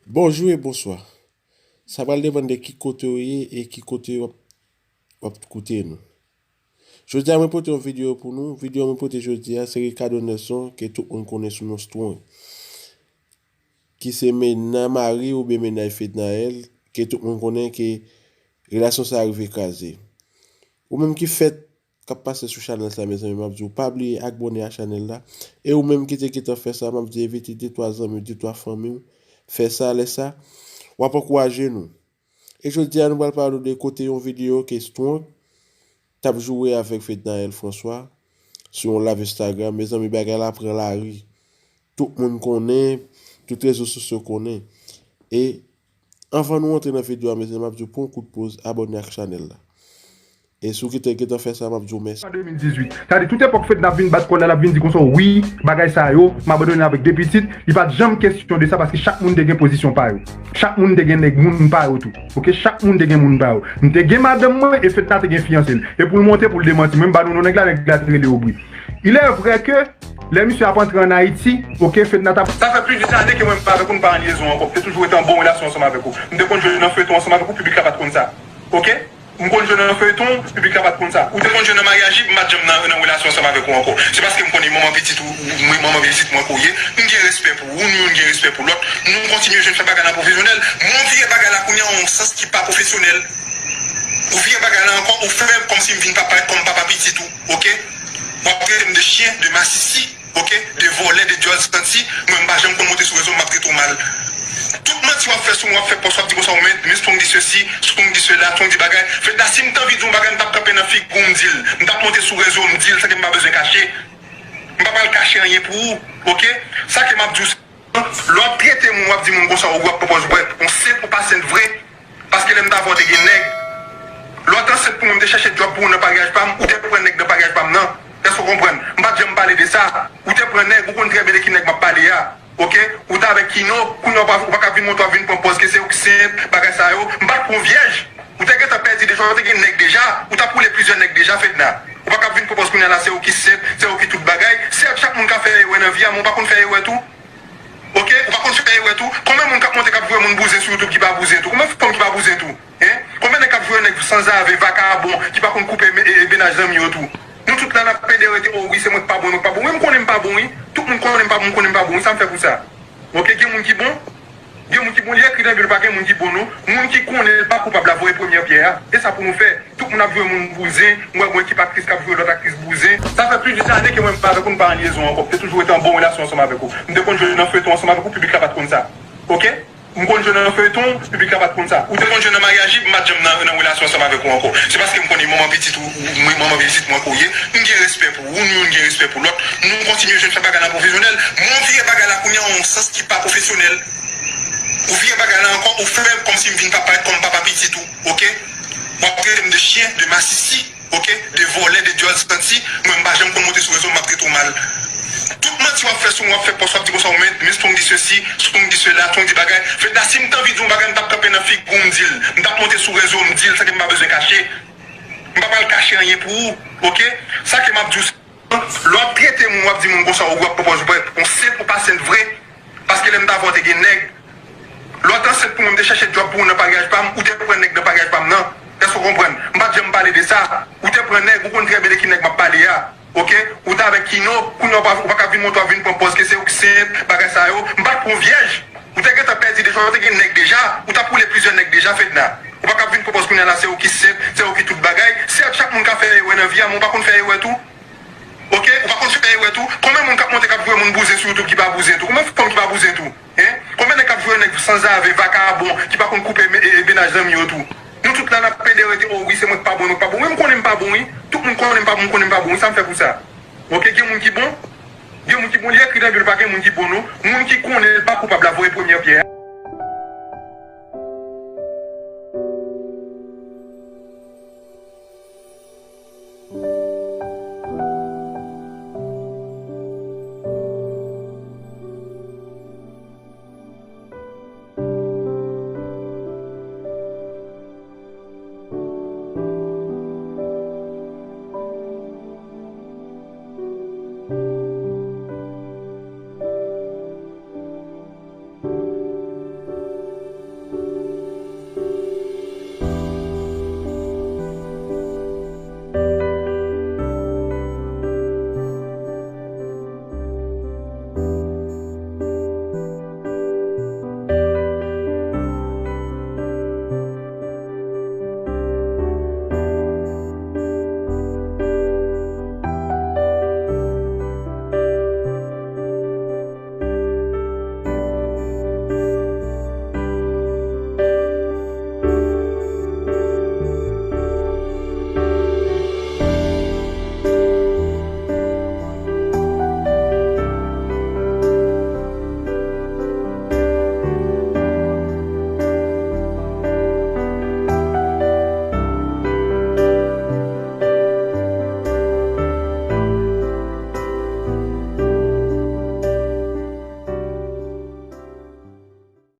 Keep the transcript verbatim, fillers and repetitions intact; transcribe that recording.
Bonjou e bonswa. Sa pral depann de ki kote w ye e ki kote w ap, w ap koute nou. Jodi a, mwen pote yon videyo pou nou. Videyo mwen pote jodi a, se Ricardo Nelson, ke tout moun konnen sou non Strong, ki se menaj mari oubyen menaj Fednaelle, ke tout moun konnen ke relasyon sa a rive kraze. Ou menm ki fèt k ap pase sou chanèl sa, mezanmi, m ap di w pa bliye abòne ak chanèl la. E ou menm ki te gentan fè sa, m ap di w envite de twa zanmi w, de twa fanmi w, fè sa, lè sa, w ap ankouraje nou. E jodi a, nou pral pale de kote yon videyo ke Strong t ap joure avèk Fednaelle François sou yon live Instagram. Mezanmi, bagay la pran lari. Tout moun konnen, tout rezo sosyo konnen. E anvan nou antre nan videyo a, mezanmi, m ap di w pran yon kout poz, abòne ak chanèl la. E si w gentan, gentan fè sa, m ap di w mèsi. An de mil dizuit. Sa di tout epòk Fedna ap vin bat kò l la, l ap vin di konsa, wi, bagay sa yo, m abandone avèk de pitit. Li pa t janm kesyon de sa paske chak moun te gen pozisyon pa yo. Chak moun te gen nèg moun pa yo tou. Oke, chak moun te gen moun pa yo. M te gen madanm mwen e Fedna te gen fiyanse l. E pou l monte, pou l demanti, mwen m ba nou non nèg la, nèg la te rele Obri. Il est vrai que lè misye ap antre ann Ayiti, oke, Fedna t ap. Sa fè plis de ane ke mwen m pa avèk ou, n pa an lyezon ankò. M te toujou rete an bon relasyon ansanm avèk ou. M te konn jwe nan feyton ansanm avèk ou, piblik la pa t konn sa. Oke? M konn jwe nan feyton, piblik la pa t konn sa. Ou te konn jwe nan maryaj, m pa t janm nan, nan relasyon ansanm avèk ou ankò. Se paske m konnen manman pitit ou, ou, mwen, manman pitit mwen ke w ye. M gen respè pou ou, nou youn gen respè pou lòt. Nou kontinye jwenn fè bagay la pwofesyonèl. Men w vire bagay la kounye a yon sans ki pa pwofesyonèl. Ou vire bagay la ankò, ou fè kòmsi m vin pa parèt kòm papa pitit ou, oke? W ap trete m de chyen, de masisi, oke? De vòlè, de dyòl santi. Mwen, m pa janm konn monte sou rezo, m ap trete w mal. Tout manti w ap fè sou mwen, w ap fè pòs, w ap di konsa, men, men Strong di sesi, Strong di sela, Strong di bagay. Fedna, si m t anvi di yon bagay, m t ap kanpe nan figi w, m di l. M t ap monte sou rezo, m di l, sa ke m pa bezwen kache. M pa pral kache anyen pou ou, oke? Sa ke m ap di w, lè w ap trete moun, w ap di moun konsa, ou ap pwopòz, w ap yon sent ou pa sent vre. Paske lè m t avè w, te gen nèg. Lè w te ansent pou mwen, m te chèche djòb pou ou nan paryaj pa m, ou te pran nèg nan paryaj pa m nan. Èske w konprann? M pa t janm pale de sa. Ou te pran nèg, ou konn trè byen de ki nèg m ap pale a. Oke? Ou t avèk Kino, kounye a w pa, ou pa ka vin montre w ap vin pran pòz ke se ou ki sent, bagay sa yo. M pa t pran yon vyèj. Ou te gentan pèdi deja, ou te gen nèg deja. Ou t ap woule plizyè nèg deja, Fedna. Ou pa ka vin pran pòz kounye a la, se ou ki sent, se ou ki tout bagay. Sèt, chak moun ka fè erè nan vi a, men ou pa konn fè erè tou. Oke? Ou pa konn fè erè tou. Konbyen moun k ap monte k ap voye moun bouzen sou YouTube ki pa bouzen tou? Konbyen fanm ki pa bouzen tou? Hein? Konbyen nèg k ap voye nèg sanzave, vakabon, ki pa konn koupe me- e- e mennaj zanmi yo tou? Nou tout la n ap pede rete, o wi, se mwen k pa bon, mwen k pa bon. Wi, m konnen m pa bon, wi. Tout moun konnen m pa bon, m konnen m pa bon, wi. Sa m fè pou sa? Oke, gen moun ki bon? Gen moun ki bon, li ekri nan Bib, pa gen moun ki bon, non. Moun ki konnen l pa koupab la voye premyè pyè a. E sa pou nou fè. Tout moun ap voye moun bouzen. M wè gon ekip aktris k ap voye lòt aktris bouzen. Sa fè plis de ane ke mwen m pa avèk ou, n pa an lyezon ankò. M te toujou rete an bon relasyon ansanm avèk ou. M te konn jwe nan feyton ansanm avèk ou, piblik la pa t konn sa. Oke? M konn jwe nan feyton, piblik la pa t konn sa. Ou te konn jwe nan maryaj, m pa t janm nan, nan relasyon ansanm avèk ou ankò. Se paske m konnen manman pitit ou, ou mwen, manman pitit mwen ke w ye. M gen respè pou ou, nou youn gen respè pou lòt. Nou kontinye jwenn fè bagay la pwofesyonèl. Men w vire bagay la kounye a yon sans ki pa pwofesyonèl. Ou vire bagay la ankò, ou fè kòmsi m vin pa parèt kòm papa pitit ou, oke? W ap trete m de chyen, de masisi, oke? De vòlè, de dyòl santi. Mwen, m pa janm konn monte sou rezo, m ap trete w mal. Tout manti w ap fè sou mwen, w ap fè pòs, w ap di konsa, men, men Strong di sesi, Strong di sela, Strong di bagay. Fedna, si m t anvi di yon bagay, m t ap kanpe nan figi w, m di l. M t ap monte sou rezo, m di l, sa ke m pa bezwen kache. M pa pral kache anyen pou ou, oke? Sa ke m ap di w, lè w ap trete moun, w ap di moun konsa, ou ap pwopòz, ou pa, ou sent ou pa sent vre. Paske lè m t avè w, te gen nèg. Lè w te ansent pou mwen, m te chèche djòb pou ou nan paryaj pa m, ou te pran nèg nan paryaj pa m nan. Èske w konprann? M pa t janm pale de sa. Ou te pran nèg, ou konn trè byen de ki nèg m ap pale a. Oke? Ou t avèk Kino, kounye a w pa, ou pa ka vin montre w ap vin pran pòz ke se ou ki sent, bagay sa yo. M pa t pran yon vyèj. Ou te gentan pèdi deja, ou te gen nèg deja, ou t ap woule plizyè nèg deja, Fedna. Ou pa ka vin pran pòz kounye a la, se ou ki sent, se ou ki tout bagay. Sèt, chak moun ka fè erè nan vi a, men ou pa konn fè erè tou. Oke? Ou pa konn fè erè tou. Konbyen moun k ap monte k ap voye moun bouzen sou YouTube ki pa bouzen tou? Konbyen fanm ki pa bouzen tou? Hein? Konbyen nèg k ap voye nèg sanzave, vakabon, ki pa konn koupe me- e- e mennaj zanmi yo tou? Nou tout la n ap pede rete, o wi, se mwen k pa bon, mwen k pa bon. Wi, m konnen m pa bon, wi. Tout moun konnen m pa bon, m konnen m pa bon, wi. Sa m fè pou sa? Oke, gen moun ki bon? Gen moun ki bon, li ekri nan Bib, pa gen moun ki bon, non. Moun ki konnen l pa koupab la voye premye